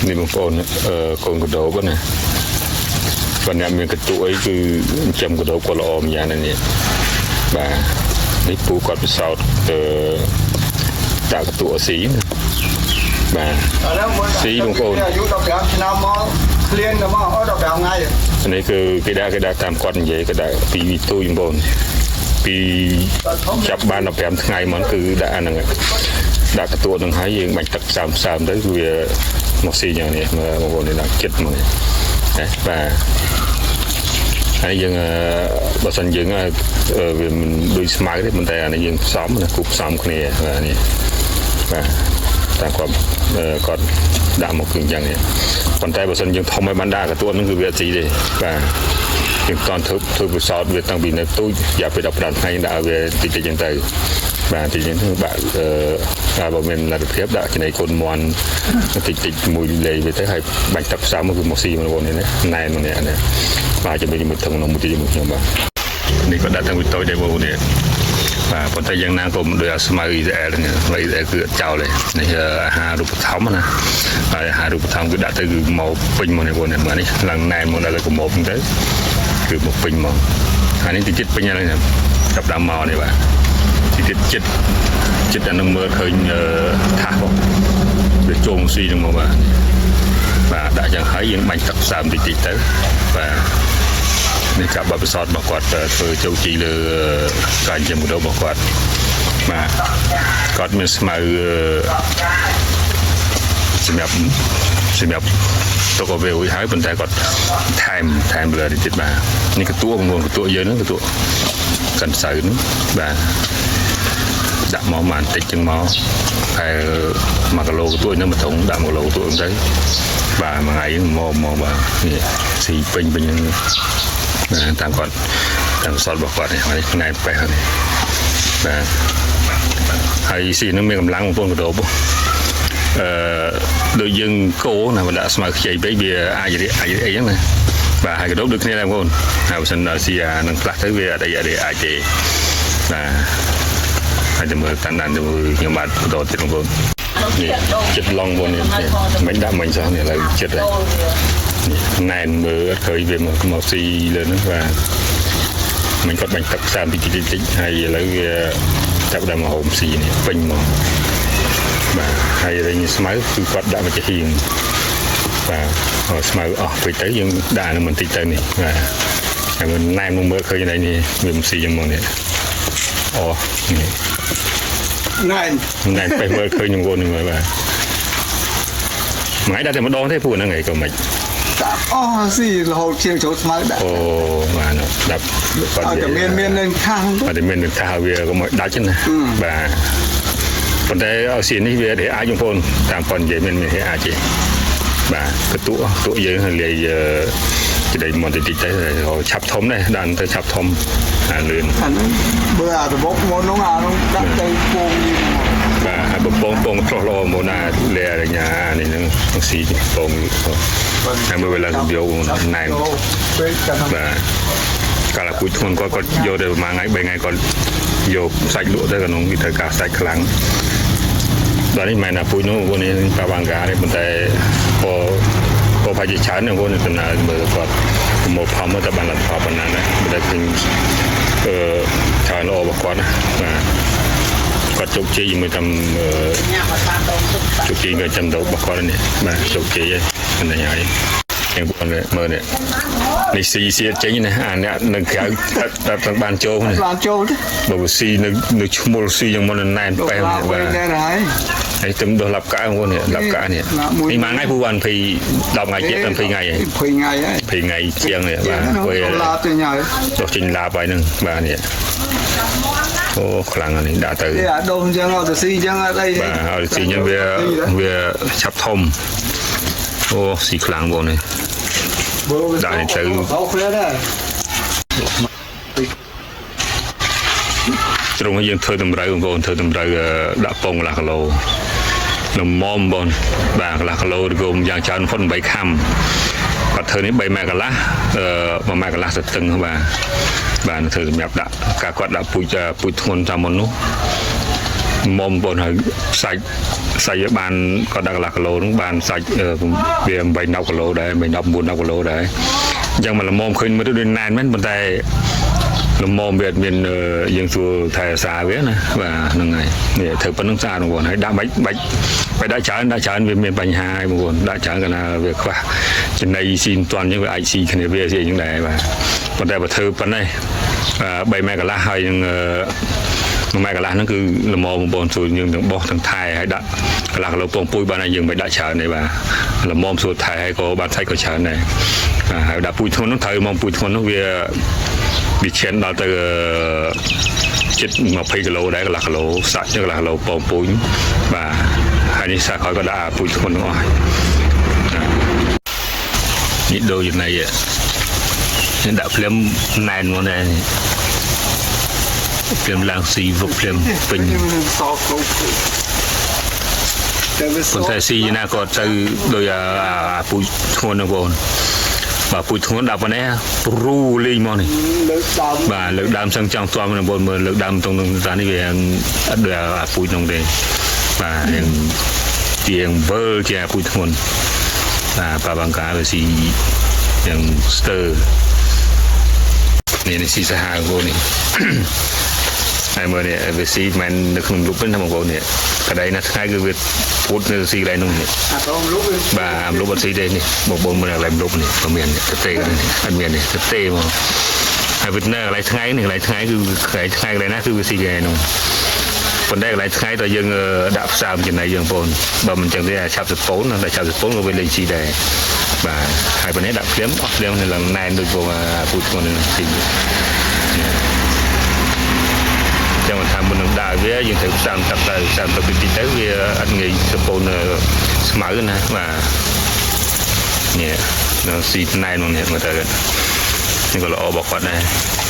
នេះបងប្អូនអឺកូនកដោបណាបើអ្នកមានកន្ទុអីគឺចិញ្ចឹមកដោបក៏ល្អម្យ៉ាងដែរនេះបាទនេះពូគាត់ពិសោធន៍អឺដាក់កន្ទុអស៊ីណាបាទ ឥឡូវមុន ស៊ីបងប្អូន អាយុ15ឆ្នាំមកឃ្លានទៅមកអស់15ថ្ងៃ នេះគឺគេដាក់តាមគាត់និយាយគេដាក់ពីវិទូបងប្អូនពីចាប់បាន15ថ្ងៃមកគឺដាក់អាហ្នឹងដាក់កន្ទួនឹងហើយយើងបាញ់ទឹកផ្សើមផ្សើមទៅគឺវាមកស៊ីយ៉ាងនេះមើលបងប្អូននេះដាក់ចិត្តមកនេះណាបាទហើយយើងអឺបើសិនយើងអឺវាមិនដូចស្មៅទេប៉ុន្តែអានេះយើងផ្សំណាគូផ្សំគ្នាបាទនេះបាទតាមគាត់អឺគាត់ដាក់មកគឺអញ្ចឹងនេះប៉ុន្តែបើសិនយើងធំឲ្យបានដាក់កន្ទួនឹងគឺវាអត់ស៊ីទេបាទយើងតន់ធ្វើធ្វើពិសោធន៍វាតាំងពីនៅទូចរយៈពេល15ថ្ងៃដាក់ឲ្យវាតិចតិចអញ្ចឹងទៅបាទតិចអញ្ចឹងទៅបាក់អឺតែបើមានលទ្ធភាពដាក់ចំណីកូនមន់តិចតិចមួយលេវាទៅហើយបាញ់ទឹកផ្សំគឺមកស៊ីបងប្អូននេះណាណែនមកនេះណាបាទជាមួយជាមួយថងនំមួយទៀតជាមួយខ្ញុំបាទនេះក៏ដាក់តាំងពីតូចដែរបងប្អូននេះបាទប៉ុន្តែយ៉ាងណាក៏មិនដូចអាស្មៅអ៊ីស្រាអែលនេះស្មៅអ៊ីស្រាអែលគឺអត់ចោលទេនេះអាហារូបត្ថម្ភណាហើយអាហារូបត្ថម្ភគឺដាក់ទៅគឺមកពេញមកនេះបងប្អូននេះបាទនេះឡើងណែនមកដល់ក៏មកទៅគឺមកពេញមកហើយនេះតិចតិចពេញហើយចាប់ដើមមកនេះបាទតិចតិចចិត្តចិត្តអានឹងមើលឃើញថាសបងវាជោងស៊ីនឹងមកបាទបាទដាក់យ៉ាងហើយយើងបាញ់ទឹកផ្សើមតិចតិចទៅបាទនេះការបទពិសោធន៍របស់គាត់ធ្វើជោគជ័យលើការចិញ្ចឹមករបស់គាត់បាទគាត់មានស្មៅសម្រាប់សម្រាប់ទុកឲ្យវារួចហើយប៉ុន្តែគាត់ថែមថែមលើនេះទៀតបាទនេះកន្ទួបងប្អូនកន្ទួយើងហ្នឹងកន្ទួកិនសៅហ្នឹងបាទដាក់មកបានតិចចឹងមកហើយ1គីឡូកន្ទួហ្នឹងមួយធុងដាក់1គីឡូកន្ទួហ្នឹងទៅបាទមួយថ្ងៃមកមកបាទនេះស៊ីពេញពេញហ្នឹងបាទតាមគាត់តាមសតរបស់គាត់នេះហើយណែប៉េះនេះបាទហើយស៊ីហ្នឹងមានកម្លាំងបងប្អូនកដោបអឺដូចយើងគោណាបើដាក់ស្មៅខ្ចីពេកវាអាចរាកអាចអីហ្នឹងណាបាទហើយកដោបដូចគ្នាដែរបងប្អូនហើយបើសិនដល់ស៊ីអានឹងខ្លះទៅវាអត់អីអត់អាចទេបាទហើយទៅមើលតាន់ដានទៅមើលខ្ញុំបាទបន្តទៀតបងប្អូននេះចិត្តឡងបងនេះមិនដាក់មិនសោះនេះឥឡូវចិត្តហើយនេះណែនមើលអត់ឃើញវាមកមកស៊ីលើហ្នឹងបាទមិនគាត់បាញ់ទឹកផ្សាមតិចតិចតិចហើយឥឡូវវាចាប់ដើមមកហូមស៊ីនេះពេញមកបាទហើយរញស្មៅគឺគាត់ដាក់មកជាហៀងបាទឲ្យស្មៅអស់ពេកទៅយើងដាក់នឹងបន្តិចទៅនេះបាទហើយមិនណែនមកមើលឃើញនេះវាមិនស៊ីយ៉ាងមកនេះអូនេះ ណែន ណែនពេះមើលឃើញខ្ញុំកូននេះមើលបាទមួយថ្ងៃដាក់តែម្ដងទេពួកហ្នឹងឯងក៏មិន ដាក់អស់ស៊ីរហូតជាងចូលស្មៅដាក់ អូបាទដាក់គាត់ ឲ្យតែមានមាននឹងខាង អត់តែមាននឹងថាវាក៏មកដាច់ណាបាទប៉ុន្តែឲ្យស៊ីនេះវាអាចបងប្អូនតាមប៉ុននិយាយមានមានអាចទេបាទកន្ទក់កន្ទក់យើងលាយចំណីមកតិចតិចទៅឆាប់ធំដែរដាក់ទៅឆាប់ធំអាលឿន អាហ្នឹងបើអារបបមុននោះអានោះដាក់ទៅពងយីមក បាទហើយបំពងពងឆ្លោះល្អមកណាលែរញ៉ានេះហ្នឹងស៊ីពងហើយមើលវេលាសម្យោណែន ពេលកាល បាទកាលពូជធ្ងន់គាត់គាត់យកទៅប្រហែលថ្ងៃ3ថ្ងៃគាត់យកសាច់លក់ទៅក្នុងគេត្រូវការសាច់ខ្លាំងដល់នេះមិនមែនថាពូជនោះបងនេះតាវ៉ាងកាទេប៉ុន្តែក៏ក៏ប្រហែលជាច្រើនបងដំណើរមើលគាត់ប្រមូលផលមកតែបានលទ្ធផលប៉ុណ្ណាដែរមិនដែលឃើញអឺច្រើនល្អរបស់គាត់ណាបាទគាត់ជោគជ័យជាមួយតាមជោគជ័យក៏ចាំទៅរបស់គាត់នេះបាទជោគជ័យហើយហ្នឹងហើយយ៉ាងបងមើលនេះនេះស៊ីសៀតចេញណាអាអ្នកនៅក្រៅតែតែបានចូលនេះ បានចូលទេ បើវាស៊ីនៅនៅឈ្មោលស៊ីយ៉ាងមុនណែនប៉ែ ឡា បាទ វិញដែរហើយ ហើយទឹមដោះឡាប់កាបងប្អូននេះឡាប់កានេះនេះមួយថ្ងៃពូបាន20 10ថ្ងៃទៀត20ថ្ងៃហើយ 20ថ្ងៃហើយ 20ថ្ងៃជាងនេះបាទពេល ឡាចេញហើយ ដោះចេញឡាបហើយហ្នឹងបាទនេះអូខ្លាំងនេះដាក់ទៅ ទេអាដុំអញ្ចឹងអត់ទៅស៊ីអញ្ចឹងអត់អី បាទឲ្យស៊ីអញ្ចឹងវាវាឆាប់ធំអូស៊ីខ្លាំងបងនេះដាក់នេះទៅ អោគ្នាដែរ ត្រង់យើងធ្វើតម្រូវបងប្អូនធ្វើតម្រូវដាក់ពងកន្លះគីឡូនំមមបងបាទកន្លះគីឡូឬក៏យ៉ាងច្រើនផុត8ខាំគាត់ធ្វើនេះ3ម៉ែត្រកន្លះអឺ1ម៉ែត្រកន្លះទៅតឹងបាទបាទធ្វើសម្រាប់ដាក់ការគាត់ដាក់ពូជពូជធ្ងន់តាមមុននោះ មុំបងហើយសាច់សាច់វាបានក៏ដាក់កន្លះគីឡូហ្នឹងបានសាច់វា8 10គីឡូដែរ8 10 9 10គីឡូដែរអញ្ចឹងមកល្មមឃើញមើលទៅដូចណែនមែនប៉ុន្តែល្មមវាអត់មានយើងសួរថែរក្សាវាណាបាទហ្នឹងហើយនេះធ្វើប៉ុណ្្នឹងស្អាតបងប្អូនហើយដាក់បាច់បាច់បាច់ដាក់ច្រើនដាក់ច្រើនវាមានបញ្ហាហើយបងប្អូនដាក់ច្រើនកាលណាវាខ្វះចំណីស៊ីមិនទាន់អញ្ចឹងវាអាចស៊ីគ្នាវាស៊ីអញ្ចឹងដែរបាទប៉ុន្តែបើធ្វើប៉ុណ្ណេះ3ម៉ែត្រកន្លះហើយនឹង1ម៉ែត្រកន្លះហ្នឹងគឺល្មមបងប្អូនសួរយើងទាំងបោះទាំងថែហើយដាក់កន្លះគីឡូពងពូជបានហើយយើងមិនដាក់ច្រើនទេបាទល្មមសួរថែហើយក៏បានសាច់ក៏ច្រើនដែរបាទហើយដាក់ពូជធ្ងន់ហ្នឹងត្រូវមកពូជធ្ងន់ហ្នឹងវាវាឈានដល់ទៅជិត20គីឡូដែរកន្លះគីឡូសាច់កន្លះគីឡូពងពូជបាទហើយនេះសាក្រោយក៏ដាក់ពូជធ្ងន់ទាំងអស់នេះដូចយ៉ាងណីនេះដាក់ភ្លាមណែនមកដែរភ្លាមឡើងស៊ីវឹកភ្លាមពេញ សគ្រប់តែវាស ប៉ុន្តែស៊ីណាក៏ទៅដោយអាពូជធ្ងន់ហ្នឹងបងបាទពូជធ្ងន់ដាក់ប៉ុណ្ណេះព្រូលេងមកនេះ លើកដើម បាទលើកដើមសឹងចង់ទាំនឹងបងមើលលើកដើមត្រង់នឹងតានេះវាអត់ដូចអាពូជនោះទេបាទរៀងជាងវើជាអាពូជធ្ងន់បាទបាបង្កាវាស៊ីយ៉ាងស្ទើនេះនេះស៊ីសាហាវបងនេះ ហើយមើលនេះវាស៊ីមិននៅក្នុងលុបទេណាបងប្អូននេះកន្លែងណាថ្ងៃគឺវាពុតនៅស៊ីកន្លែងនោះនេះ អាត្រង់លុបវា បាទអាមលុបអត់ស៊ីទេនេះបងប្អូនមើលកន្លែងលុបនេះក៏មាននេះទទេនេះអត់មាននេះទទេមកហើយវានៅកន្លែងថ្ងៃនេះកន្លែងថ្ងៃគឺកន្លែងថ្ងៃកន្លែងណាគឺវាស៊ីកន្លែងនោះប៉ុន្តែកន្លែងថ្ងៃតើយើងដាក់ផ្សើមចំណីយើងបងប្អូនបើមិនចឹងទេអាឆាប់សពូនតែឆាប់សពូនក៏វាលេងស៊ីដែរបាទហើយប៉ុណ្ណេះដាក់ភ្លាមអស់ភ្លាមនៅឡើងណែនដូចបងពូជធ្ងន់នឹងស៊ីចាំថាមុននឹងដាក់វាយើងត្រូវផ្សាំទឹកទៅផ្សាំទឹកតិចៗទៅវាអត់ងាយសពូនស្មៅណាបាទនេះនៅស៊ីណែនមកនេះមើលទៅនេះក៏ល្អរបស់គាត់ដែរ